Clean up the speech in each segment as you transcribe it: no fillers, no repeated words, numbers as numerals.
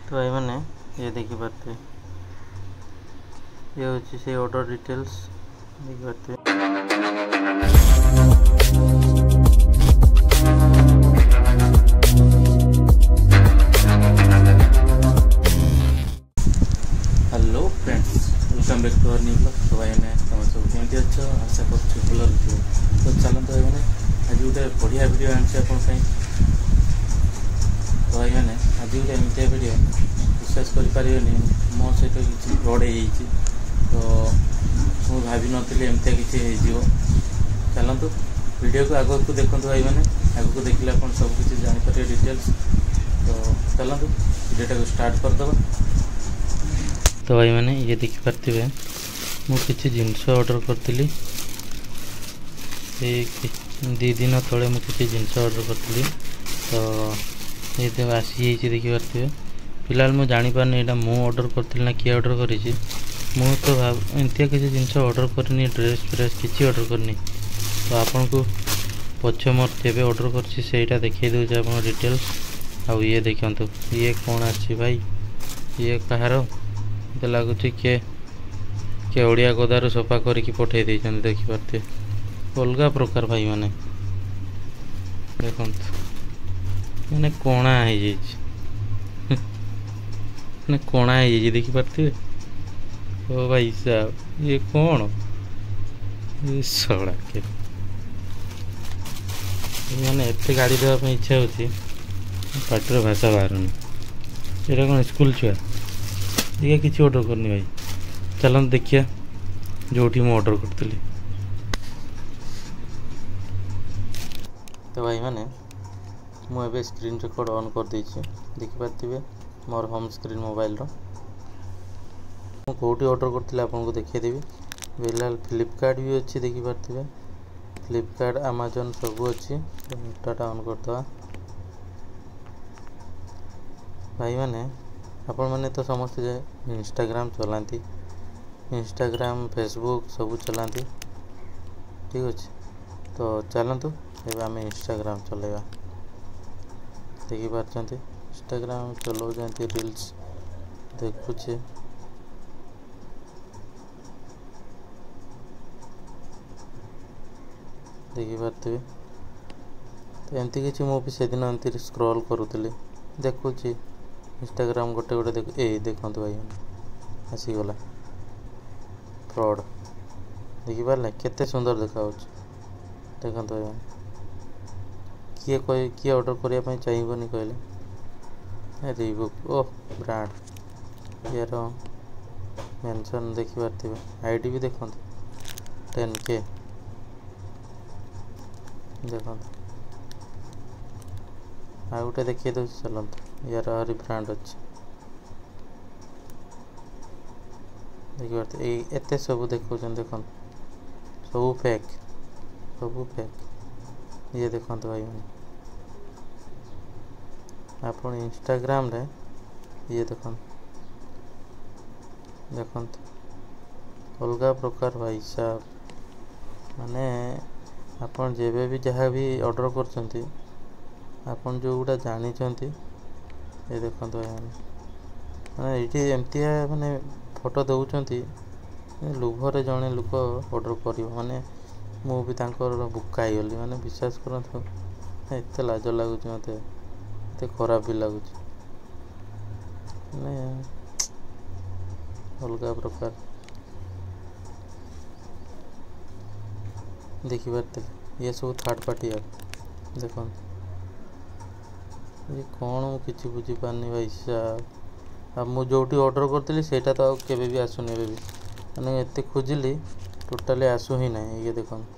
ତ ଭାଇମାନେ, ଇଏ ଦେଖିପାରୁଥିବେ, ଇଏ ହେଉଛି ସେଇ ଅର୍ଡ଼ର ଡିଟେଲ୍ସ, ଦେଖିପାରୁଥିବେ। Hello friends, welcome back to our new blog. ତ ଭାଇମାନେ, ତୁମେ ସବୁ କେମିତି ଅଛ? ଆଶା କରୁଛୁ ଭଲରେ ଥିବ। ତ ଚାଲନ୍ତୁ ଭାଇମାନେ, ଆଜି ଗୋଟେ ବଢ଼ିଆ ଭିଡ଼ିଓ ଆଣିଛି ଆପଣଙ୍କ ପାଇଁ। ତ ଭାଇମାନେ, ଆଜି ଗୋଟେ ଏମିତିଆ ଭିଡ଼ିଓ, ବିଶ୍ୱାସ କରିପାରିବେନି, ମୋ ସହିତ କିଛି ଫ୍ରଡ଼୍ ହେଇଯାଇଛି। ତ ମୁଁ ଭାବିନଥିଲି ଏମିତିଆ କିଛି ହେଇଯିବ। ଚାଲନ୍ତୁ ଭିଡ଼ିଓକୁ ଆଗକୁ ଦେଖନ୍ତୁ ଭାଇମାନେ, ଆଗକୁ ଦେଖିଲେ ଆପଣ ସବୁ କିଛି ଜାଣିପାରିବେ ଡିଟେଲ୍ସ। ତ ଚାଲନ୍ତୁ ଭିଡ଼ିଓଟାକୁ ଷ୍ଟାର୍ଟ କରିଦେବା। ତ ଭାଇମାନେ, ଇଏ ଦେଖିପାରୁଥିବେ, ମୁଁ କିଛି ଜିନିଷ ଅର୍ଡ଼ର କରିଥିଲି। ଏଇ 2 ଦିନ ତଳେ ମୁଁ କିଛି ଜିନିଷ ଅର୍ଡ଼ର କରିଥିଲି, ତ ଏ ତ ଆସିଯାଇଛି, ଦେଖିପାରୁଥିବେ। ଫିଲହାଲ ମୁଁ ଜାଣିପାରୁନି ଏଇଟା ମୁଁ ଅର୍ଡ଼ର କରିଥିଲି ନା କିଏ ଅର୍ଡ଼ର କରିଛି। ମୁଁ ତ ଭାବ ଏମିତିଆ କିଛି ଜିନିଷ ଅର୍ଡ଼ର କରିନି, ଡ୍ରେସ୍ ଫ୍ରେସ୍ କିଛି ଅର୍ଡ଼ର କରିନି। ତ ଆପଣଙ୍କୁ ପଛ ମୋର ଯେବେ ଅର୍ଡ଼ର କରିଛି ସେଇଟା ଦେଖେଇ ଦେଉଛି ଆପଣ ଡିଟେଲ୍ସ। ଆଉ ଇଏ ଦେଖନ୍ତୁ, ଇଏ କ'ଣ ଆସିଛି ଭାଇ? ଇଏ କାହାର? ମୋତେ ଲାଗୁଛି କିଏ କିଏ ଓଡ଼ିଆ ଗଦାରୁ ସଫା କରିକି ପଠେଇ ଦେଇଛନ୍ତି। ଦେଖିପାରୁଥିବେ, ଅଲଗା ପ୍ରକାର ଭାଇମାନେ, ଦେଖନ୍ତୁ, ମାନେ କଣା ହେଇଯାଇଛି, ମାନେ କଣା ହେଇଯାଇଛି, ଦେଖିପାରୁଥିବେ। ଓ ଭାଇ ସାହେବ, ଇଏ କ'ଣ? ଏ ଶଳା କେ, ମାନେ ଏତେ ଗାଡ଼ି ଦେବା ପାଇଁ ଇଚ୍ଛା ହେଉଛି, ପାଟିର ଭାଷା ବାହାରୁନି। ଏଇଟା କ'ଣ ସ୍କୁଲ ଛୁଆ? ଇଏ କିଛି ଅର୍ଡ଼ର କରିନି ଭାଇ। ଚାଲନ୍ତୁ ଦେଖିବା ଯେଉଁଠି ମୁଁ ଅର୍ଡ଼ର କରିଥିଲି। ତ ଭାଇମାନେ, ମୁଁ ଏବେ ସ୍କ୍ରିନ୍ ରେକର୍ଡ଼ ଅନ୍ କରିଦେଇଛି, ଦେଖିପାରୁଥିବେ ମୋର ହୋମ୍ ସ୍କ୍ରିନ୍ ମୋବାଇଲର। ମୁଁ କେଉଁଠି ଅର୍ଡ଼ର କରିଥିଲି ଆପଣଙ୍କୁ ଦେଖେଇଦେବି। ଫିଲହାଲ ଫ୍ଲିପକାର୍ଟ ବି ଅଛି, ଦେଖିପାରୁଥିବେ, ଫ୍ଲିପକାର୍ଟ, ଆମାଜନ୍ ସବୁ ଅଛି। ଡାଟା ଅନ୍ କରିଦେବା। ଭାଇମାନେ, ଆପଣମାନେ ତ ସମସ୍ତେ ଇନଷ୍ଟାଗ୍ରାମ ଚଲାନ୍ତି, ଇନଷ୍ଟାଗ୍ରାମ, ଫେସବୁକ୍ ସବୁ ଚଲାନ୍ତି, ଠିକ୍ ଅଛି? ତ ଚାଲନ୍ତୁ ଏବେ ଆମେ ଇନଷ୍ଟାଗ୍ରାମ ଚଲେଇବା। ଦେଖିପାରୁଛନ୍ତି, ଇନଷ୍ଟାଗ୍ରାମ ଚଲାଉଛନ୍ତି, ରିଲ୍ସ ଦେଖୁଛେ। ଦେଖିପାରୁଥିବେ, ତ ଏମିତି କିଛି ମୁଁ ବି ସେଦିନ ଏମିତି ସ୍କ୍ରଲ୍ କରୁଥିଲି, ଦେଖୁଛି ଇନଷ୍ଟାଗ୍ରାମ ଗୋଟେ ଗୋଟେ ଦେଖ। ଏଇ ଦେଖନ୍ତୁ ଭାଇ, ଆସିଗଲା ଫ୍ରଡ଼୍। ଦେଖିପାରିଲେ କେତେ ସୁନ୍ଦର ଦେଖାଯାଉଛି? ଦେଖନ୍ତୁ ଭାଇ, କିଏ କହି କିଏ ଅର୍ଡ଼ର କରିବା ପାଇଁ ଚାହିଁବନି କହିଲେ? ରିବୁକ୍, ଓ ବ୍ରାଣ୍ଡ, ୟାର ମେନସନ୍ ଦେଖିପାରୁଥିବେ। I D ବି ଦେଖନ୍ତୁ, 10K। ଦେଖନ୍ତୁ, ଆଉ ଗୋଟେ ଦେଖେଇ ଦେଉଛି, ଚାଲନ୍ତୁ। ୟାର ଆହୁରି ବ୍ରାଣ୍ଡ ଅଛି, ଦେଖିପାରୁଥିବେ। ଏଇ ଏତେ ସବୁ ଦେଖାଉଛନ୍ତି, ଦେଖନ୍ତୁ, ସବୁ ଫେକ୍, ସବୁ ଫେକ୍। ଇଏ ଦେଖନ୍ତୁ ଭାଇମାନେ, ଆପଣ ଇନଷ୍ଟାଗ୍ରାମରେ ଇଏ ଦେଖନ୍ତୁ, ଦେଖନ୍ତୁ ଅଲଗା ପ୍ରକାର ଭାଇ ସାହେବ। ମାନେ ଆପଣ ଯେବେ ବି ଯାହା ବି ଅର୍ଡ଼ର କରୁଛନ୍ତି, ଆପଣ ଯେଉଁଗୁଡ଼ା ଜାଣିଛନ୍ତି, ଏ ଦେଖନ୍ତୁ ଭାଇମାନେ, ମାନେ ଏଇଠି ଏମିତିଆ ମାନେ ଫଟୋ ଦେଉଛନ୍ତି, ଲୋଭରେ ଜଣେ ଲୋକ ଅର୍ଡ଼ର କରିବ। ମାନେ ମୁଁ ବି ତାଙ୍କର ବୋକା ହେଇଗଲି, ମାନେ ବିଶ୍ୱାସ କରନ୍ତୁ, ଏତେ ଲାଜ ଲାଗୁଛି ମୋତେ, ଏତେ ଖରାପ ବି ଲାଗୁଛି, ମାନେ ଅଲଗା ପ୍ରକାର। ଦେଖିପାରୁଥିଲେ, ଇଏ ସବୁ ଥାର୍ଡ଼ ପାର୍ଟି ଆପ୍। ଦେଖନ୍ତୁ ଇଏ କ'ଣ, ମୁଁ କିଛି ବୁଝିପାରୁନି ଭାଇ ସାହେବ। ଆଉ ମୁଁ ଯେଉଁଠି ଅର୍ଡ଼ର କରିଥିଲି ସେଇଟା ତ ଆଉ କେବେ ବି ଆସୁନି। ଏବେ ବି ମାନେ ଏତେ ଖୋଜିଲି, ଟୋଟାଲି ଆସୁ ହିଁ ନାହିଁ। ଇଏ ଦେଖନ୍ତୁ,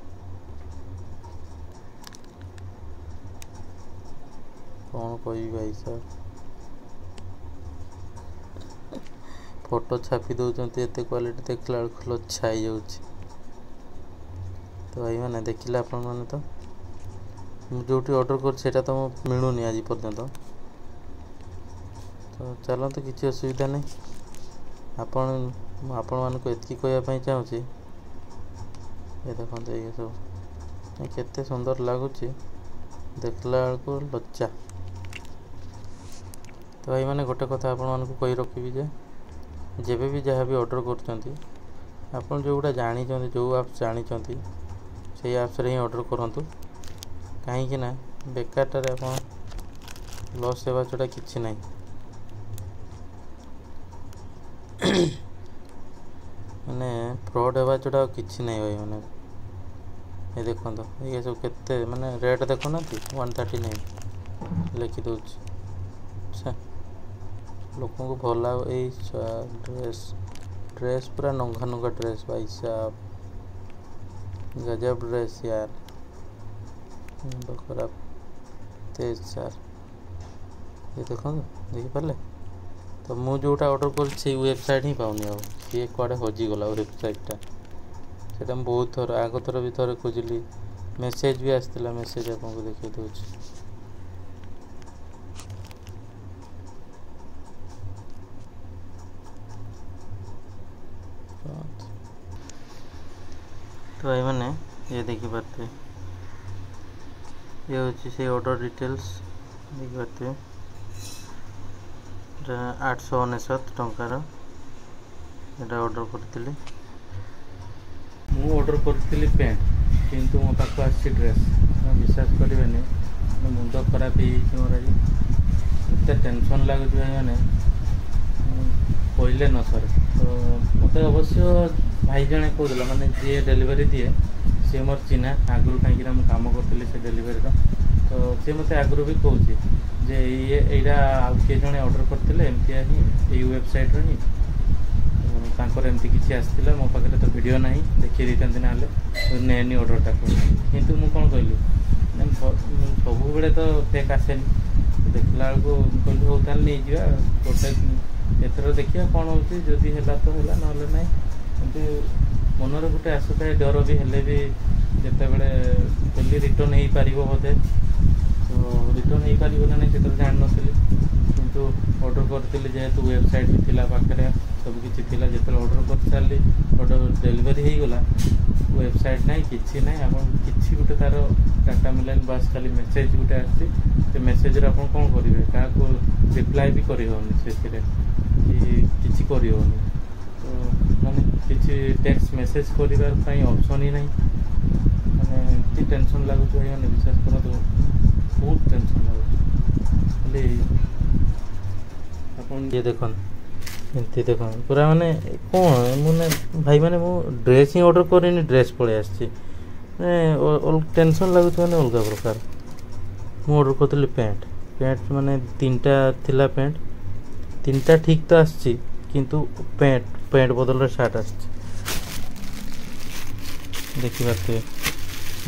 କ'ଣ କହିବି ଭାଇ ସାହେବ, ଫଟୋ ଛାପି ଦେଉଛନ୍ତି ଏତେ କ୍ୱାଲିଟି, ଦେଖିଲା ବେଳକୁ ଲଛା ହେଇଯାଉଛି। ତ ଭାଇମାନେ, ଦେଖିଲେ ଆପଣମାନେ ତ, ମୁଁ ଯେଉଁଠି ଅର୍ଡ଼ର କରିଛି ସେଇଟା ତ ମୁଁ ମିଳୁନି ଆଜି ପର୍ଯ୍ୟନ୍ତ। ତ ଚାଲନ୍ତୁ, କିଛି ଅସୁବିଧା ନାହିଁ। ଆପଣ, ମୁଁ ଆପଣମାନଙ୍କୁ ଏତିକି କହିବା ପାଇଁ ଚାହୁଁଛି, ଏ ଦେଖନ୍ତୁ, ଏଇ ସବୁ କେତେ ସୁନ୍ଦର ଲାଗୁଛି, ଦେଖିଲା ବେଳକୁ ଲଜ୍ଜା। ତ ଭାଇମାନେ, ଗୋଟେ କଥା ଆପଣମାନଙ୍କୁ କହି ରଖିବି ଯେ ଯେବେ ବି ଯାହା ବି ଅର୍ଡ଼ର କରୁଛନ୍ତି, ଆପଣ ଯେଉଁଗୁଡ଼ା ଜାଣିଛନ୍ତି, ଯେଉଁ ଆପ୍ସ ଜାଣିଛନ୍ତି, ସେଇ ଆପ୍ସରେ ହିଁ ଅର୍ଡ଼ର କରନ୍ତୁ। କାହିଁକି ନା ବେକାରଟାରେ ଆପଣ ଲସ୍ ହେବା ଛଡ଼ା କିଛି ନାହିଁ। ମାନେ ଫ୍ରଡ଼୍ ହେବା ଛଡ଼ା ଆଉ କିଛି ନାହିଁ ଭାଇମାନେ। ଏ ଦେଖନ୍ତୁ, ଇଏ ସବୁ କେତେ ମାନେ ରେଟ୍ ଦେଖୁନାହାନ୍ତି, 139 ଲେଖିଦେଉଛି। ଛା, ଲୋକଙ୍କୁ ଭଲ। ଏଇ ଡ୍ରେସ୍, ଡ୍ରେସ୍ ପୁରା ନଙ୍ଘା ନଙ୍ଘା ଡ୍ରେସ୍। ଭାଇ ସାହେବ, ଗଜବ ଡ୍ରେସ୍ ୟାର, ମୁଣ୍ଡ ଖରାପ, ତେଜ ସାର୍। ଏ ଦେଖନ୍ତୁ, ଦେଖିପାରିଲେ ତ? ମୁଁ ଯେଉଁଟା ଅର୍ଡ଼ର କରିଛି ସେଇ ୱେବସାଇଟ୍ ହିଁ ପାଉନି ଆଉ। ସିଏ କୁଆଡ଼େ ହଜିଗଲା ୱେବସାଇଟ୍ଟା। ସେଇଟା ମୁଁ ବହୁତ ଥର, ଆଗ ଥର ବି ଥରେ ଖୋଜିଲି, ମେସେଜ୍ ବି ଆସିଥିଲା। ମେସେଜ୍ ଆପଣଙ୍କୁ ଦେଖାଇ ଦେଉଛି। ତ ଭାଇମାନେ, ଇଏ ଦେଖିପାରୁଥିବେ, ଇଏ ହେଉଛି ସେଇ ଅର୍ଡ଼ର ଡିଟେଲ୍ସ। ଦେଖିପାରୁଥିବେ, ଏଇଟା 899 ଟଙ୍କାର ଏଇଟା ଅର୍ଡ଼ର କରିଥିଲି ମୁଁ। ଅର୍ଡ଼ର କରିଥିଲି ପ୍ୟାଣ୍ଟ, କିନ୍ତୁ ମୋ ପାଖକୁ ଆସିଛି ଡ୍ରେସ୍। ବିଶ୍ୱାସ କରିବେନି, ମୁଣ୍ଡ ଖରାପ ହେଇଯାଇଛି ମୋର ଆଜି। ଏତେ ଟେନସନ୍ ଲାଗୁଛି ଭାଇମାନେ, କହିଲେ ନ ସରେ। ତ ମୋତେ ଅବଶ୍ୟ ଭାଇ ଜଣେ କହୁଥିଲା, ମାନେ ଯିଏ ଡେଲିଭରି ଦିଏ ସିଏ ମୋର ଚିହ୍ନା ଆଗରୁ, କାହିଁକିନା ମୁଁ କାମ କରୁଥିଲି ସେ ଡେଲିଭରିର। ତ ସିଏ ମୋତେ ଆଗରୁ ବି କହୁଛି ଯେ ଇଏ ଏଇଟା ଆଉ କିଏ ଜଣେ ଅର୍ଡ଼ର କରିଥିଲେ ଏମିତିଆ ହିଁ, ଏଇ ୱେବସାଇଟ୍ରୁ ହିଁ, ତାଙ୍କର ଏମିତି କିଛି ଆସିଥିଲା। ମୋ ପାଖରେ ତ ଭିଡ଼ିଓ ନାହିଁ, ଦେଖେଇ ଦେଇଥାନ୍ତି, ନହେଲେ ନେନି ଅର୍ଡ଼ରଟାକୁ। କିନ୍ତୁ ମୁଁ କ'ଣ କହିଲି, ସବୁବେଳେ ତ ଫେକ୍ ଆସେନି। ଦେଖିଲା ବେଳକୁ ମୁଁ କହିଲି, ହଉ ତାହେଲେ ନେଇଯିବା ଗୋଟେ ଏଥର, ଦେଖିବା କ'ଣ ହେଉଛି। ଯଦି ହେଲା ତ ହେଲା, ନହେଲେ ନାହିଁ। ଏମିତି ମନରେ ଗୋଟେ ଆସୁଥାଏ ଡର ବି। ହେଲେ ବି ଯେତେବେଳେ କହିଲି ରିଟର୍ନ ହେଇପାରିବ ବୋଧେ, ତ ରିଟର୍ନ ହେଇପାରିବ ନା ନାହିଁ ସେତେବେଳେ ଜାଣିନଥିଲି। କିନ୍ତୁ ଅର୍ଡ଼ର କରିଥିଲି ଯେହେତୁ, ୱେବସାଇଟ୍ ବି ଥିଲା ପାଖରେ, ସବୁକିଛି ଥିଲା। ଯେତେବେଳେ ଅର୍ଡ଼ର କରିସାରିଲି, ଅର୍ଡ଼ର ଡେଲିଭରି ହେଇଗଲା, ୱେବସାଇଟ୍ ନାହିଁ, କିଛି ନାହିଁ, ଆପଣ କିଛି ଗୋଟେ ତା'ର ଡାଟା ମିଳିଲାନି। ବାସ୍ ଖାଲି ମେସେଜ୍ ଗୋଟେ ଆସିଛି। ସେ ମେସେଜ୍ରେ ଆପଣ କ'ଣ କରିବେ? କାହାକୁ ରିପ୍ଲାଏ ବି କରିହେଉନି ସେଥିରେ କି କିଛି କରିହେଉନି। ତ ମାନେ କିଛି ଟେକ୍ସଟ ମେସେଜ୍ କରିବା ପାଇଁ ଅପସନ୍ ହିଁ ନାହିଁ। ମାନେ ଏମିତି ଟେନସନ୍ ଲାଗୁଛି ଭାଇମାନେ, ବିଶ୍ୱାସ କରନ୍ତୁ, ବହୁତ ଟେନସନ୍ ଲାଗୁଛି। ଖାଲି ଆପଣ ଇଏ ଦେଖନ୍ତୁ, ଏମିତି ଦେଖନ୍ତୁ ପୁରା। ମାନେ କ'ଣ ମାନେ ଭାଇମାନେ, ମୁଁ ଡ୍ରେସ୍ ହିଁ ଅର୍ଡ଼ର କରିନି, ଡ୍ରେସ୍ ପଳେଇ ଆସିଛି। ମାନେ ଟେନସନ୍ ଲାଗୁଛି, ମାନେ ଅଲଗା ପ୍ରକାର। ମୁଁ ଅର୍ଡ଼ର କରିଥିଲି ପ୍ୟାଣ୍ଟ। ପ୍ୟାଣ୍ଟ ମାନେ ତିନିଟା ଥିଲା ପ୍ୟାଣ୍ଟ, ତିନିଟା ଠିକ୍ ତ ଆସିଛି, କିନ୍ତୁ ପ୍ୟାଣ୍ଟ ବଦଳରେ ସାର୍ଟ ଆସିଛି। ଦେଖିପାରୁଥିବେ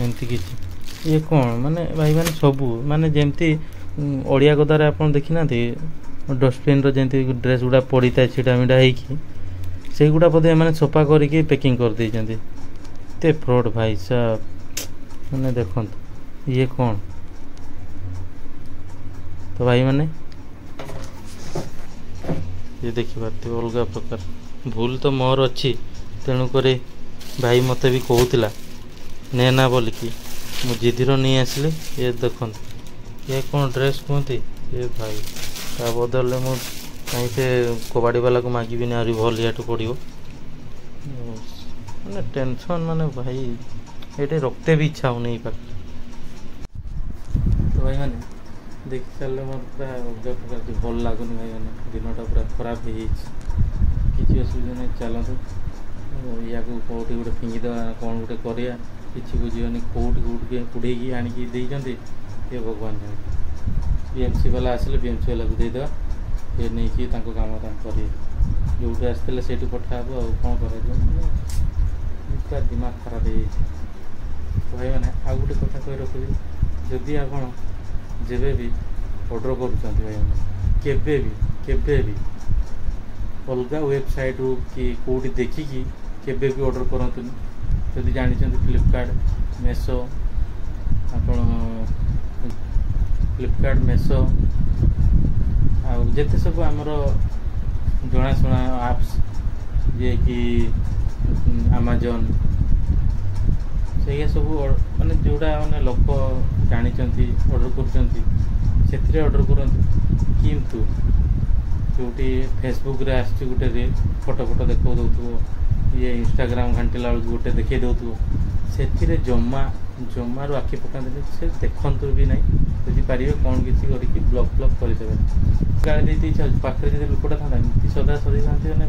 ଏମିତି କିଛି। ଇଏ କ'ଣ ମାନେ ଭାଇମାନେ, ସବୁ ମାନେ ଯେମିତି ଅଳିଆ ଗଦାରେ ଆପଣ ଦେଖିନାହାନ୍ତି, ଡଷ୍ଟବିନ୍ର ଯେମିତି ଡ୍ରେସ୍ ଗୁଡ଼ା ପଡ଼ିଥାଏ ଛିଡ଼ା ମିଡ଼ା ହେଇକି, ସେଇଗୁଡ଼ା ବୋଧେ ଏମାନେ ସଫା କରିକି ପ୍ୟାକିଂ କରିଦେଇଛନ୍ତି। ଏତେ ଫ୍ରଡ଼୍ ଭାଇ ସାହେବ। ମାନେ ଦେଖନ୍ତୁ, ଇଏ କ'ଣ? ତ ଭାଇମାନେ, ଇଏ ଦେଖିପାରୁଥିବେ ଅଲଗା ପ୍ରକାର। ଭୁଲ ତ ମୋର ଅଛି, ତେଣୁକରି ଭାଇ ମୋତେ ବି କହୁଥିଲା ନେ ନା ବୋଲିକି, ମୁଁ ଜିଦିର ନେଇ ଆସିଲି। ଇଏ ଦେଖନ୍ତୁ, ଇଏ କ'ଣ ଡ୍ରେସ୍ କୁହନ୍ତି? ଏ ଭାଇ, ତା ବଦଳରେ ମୁଁ କାହିଁ ସେ କବାଡ଼ି ବାଲାକୁ ମାଗିବିନି, ଆହୁରି ଭଲ ୟାଠୁ ପଡ଼ିବ। ମାନେ ଟେନସନ୍, ମାନେ ଭାଇ ଏଇଠି ରଖିତେ ବି ଇଚ୍ଛା ହେଉନି ଏଇ ପାଖରେ। ତ ଭାଇମାନେ, ଦେଖି ସାରିଲେ ମୋର ପୁରା ଅଲଗା ପ୍ରକାର, ଭଲ ଲାଗୁନି ଭାଇମାନେ। ଦିନଟା ପୁରା ଖରାପ ହେଇଯାଇଛି। କିଛି ଅସୁବିଧା ନାହିଁ, ଚାଲନ୍ତୁ ୟାକୁ କେଉଁଠି ଗୋଟେ ଫିଙ୍ଗିଦେବା, କ'ଣ ଗୋଟେ କରିବା, କିଛି ବୁଝିବନି। କେଉଁଠି କେଉଁଠି କୁଢ଼େଇକି ଆଣିକି ଦେଇଛନ୍ତି ଏ ଭଗବାନ ଜାଣେ। ବିଏମ୍ସି ବାଲା ଆସିଲେ ବିଏମ୍ସି ବାଲାକୁ ଦେଇଦେବା, ସେ ନେଇକି ତାଙ୍କ କାମ ତାଙ୍କ କରିବେ। ଯେଉଁଠି ଆସିଥିଲେ ସେଇଠି ପଠାହେବ, ଆଉ କ'ଣ କରାଯିବ? ମାନେ ପୁରା ଦିମାଗ ଖରାପ ହେଇଯାଇଛି। ତ ଭାଇମାନେ, ଆଉ ଗୋଟେ କଥା କହି ରଖୁଛି, ଯଦି ଆପଣ ଯେବେ ବି ଅର୍ଡ଼ର କରୁଛନ୍ତି ଭାଇମାନେ, କେବେ ବି ଅଲଗା ୱେବସାଇଟ୍ରୁ କି କେଉଁଠି ଦେଖିକି କେବେ ବି ଅର୍ଡ଼ର କରନ୍ତୁନି। ଯଦି ଜାଣିଛନ୍ତି ଫ୍ଲିପକାର୍ଟ, ମେସୋ, ଆପଣ ଫ୍ଲିପକାର୍ଟ, ମେସୋ ଆଉ ଯେତେ ସବୁ ଆମର ଜଣାଶୁଣା ଆପ୍ସ, ଯିଏକି ଆମାଜନ୍, ସେଇଆ ସବୁ ମାନେ ଯେଉଁଟା ମାନେ ଲୋକ ଜାଣିଛନ୍ତି, ଅର୍ଡ଼ର କରୁଛନ୍ତି, ସେଥିରେ ଅର୍ଡ଼ର କରନ୍ତୁ। କିନ୍ତୁ ଯେଉଁଠି ଫେସବୁକ୍ରେ ଆସୁଛି ଗୋଟେ ରିଲ୍, ଫଟୋ ଫଟୋ ଦେଖାଉ ଦେଉଥିବ, ଇଏ ଇନଷ୍ଟାଗ୍ରାମ ଘାଣ୍ଟିଲା ବେଳକୁ ଗୋଟେ ଦେଖେଇ ଦେଉଥିବ, ସେଥିରେ ଜମାରୁ ଆଖି ପକାନ୍ତିନି, ସେ ଦେଖନ୍ତୁ ବି ନାହିଁ। ଯଦି ପାରିବେ କ'ଣ କିଛି କରିକି ବ୍ଲକ୍ ଫ୍ଲକ୍ କରିଦେବେ। ଗାଳି ଦେଇତେ ଇଚ୍ଛା ହେଉଛି, ପାଖରେ ଯଦି ଲୋକଟା ଥାନ୍ତା ଏମିତି ସଦା ସଦେଇଥାନ୍ତି, ମାନେ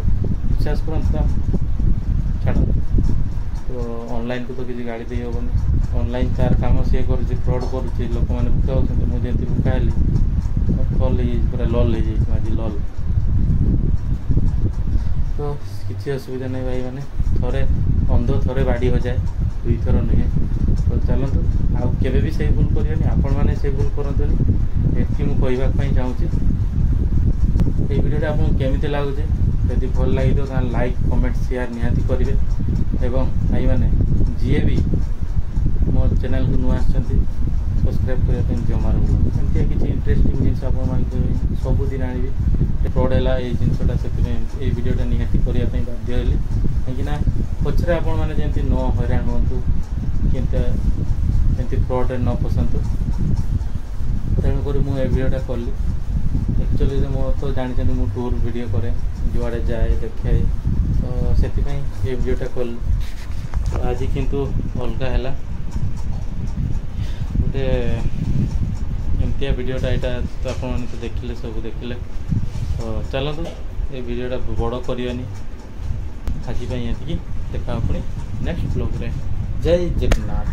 ବିଶ୍ୱାସ କରନ୍ତୁ ତ ଛାଡ଼ନ୍ତୁ। ତ ଅନଲାଇନ୍କୁ ତ କିଛି ଗାଳି ଦେଇ ହେବନି। ଅନଲାଇନ୍ ତାର କାମ ସିଏ କରୁଛି, ଫ୍ରଡ଼୍ କରୁଛି, ଲୋକମାନେ ବୁକା ହେଉଛନ୍ତି। ମୁଁ ଯେମିତି ବୁକା ହେଲି, ଫଲ୍ ହେଇଯାଇଛି, ପୁରା ଲଲ୍ ହେଇଯାଇଛି ଆଜି ଲଲ୍। ତ କିଛି ଅସୁବିଧା ନାହିଁ ଭାଇମାନେ, ଥରେ ଅନ୍ଧ ଥରେ ବାଡ଼ି ହଜାଏ, ଦୁଇଥର ନୁହେଁ। ତ ଚାଲନ୍ତୁ, ଆଉ କେବେ ବି ସେଇ ଭୁଲ କରିବେନି, ଆପଣମାନେ ସେଇ ଭୁଲ କରନ୍ତୁନି, ଏତିକି ମୁଁ କହିବା ପାଇଁ ଚାହୁଁଛି। ଏଇ ଭିଡ଼ିଓଟା ଆପଣଙ୍କୁ କେମିତି ଲାଗୁଛି? ଯଦି ଭଲ ଲାଗିଥିବ ତାହେଲେ ଲାଇକ୍, କମେଣ୍ଟ, ସେୟାର ନିହାତି କରିବେ। ଏବଂ ଭାଇମାନେ ଯିଏ ବି ମୋ ଚ୍ୟାନେଲକୁ ନୂଆ ଆସିଛନ୍ତି, ସବସ୍କ୍ରାଇବ୍ କରିବା ପାଇଁ ଜମାରୁ ଭୁଲନ୍ତୁ। ଏମିତିଆ କିଛି ଇଣ୍ଟରେଷ୍ଟିଂ ଜିନିଷ ଆପଣମାନଙ୍କ ପାଇଁ ସବୁଦିନ ଆଣିବି। ଫ୍ରଡ଼୍ ହେଲା ଏଇ ଜିନିଷଟା, ସେଥିପାଇଁ ଏଇ ଭିଡ଼ିଓଟା ନିହାତି କରିବା ପାଇଁ ବାଧ୍ୟ ହେଲି, କାହିଁକିନା ପଛରେ ଆପଣମାନେ ଯେମିତି ନ ହଇରାଣ ହୁଅନ୍ତୁ, କେମିତି ଏମିତି ଫ୍ରଡ଼୍ରେ ନ ଫସନ୍ତୁ, ତେଣୁକରି ମୁଁ ଏ ଭିଡ଼ିଓଟା କଲି। ଆକ୍ଚୁଆଲି ମୁଁ ତ ଜାଣିଛନ୍ତି ମୁଁ ଟୁର୍ ଭିଡ଼ିଓ କରେ, ଯୁଆଡ଼େ ଯାଏ ଦେଖେ, ତ ସେଥିପାଇଁ ଏ ଭିଡ଼ିଓଟା କଲି। ଆଜି କିନ୍ତୁ ଅଲଗା ହେଲା, ଗୋଟେ ଏମିତିଆ ଭିଡ଼ିଓଟା। ଏଇଟା ତ ଆପଣମାନେ ତ ଦେଖିଲେ, ସବୁ ଦେଖିଲେ। ତ ଚାଲନ୍ତୁ, ଏ ଭିଡ଼ିଓଟା ବଡ଼ କରିବାନି, ଆଜି ପାଇଁ ଏତିକି। ଦେଖା ପୁଣି ନେକ୍ସଟ ବ୍ଲଗ୍ରେ। ଜୟ ଜଗନ୍ନାଥ।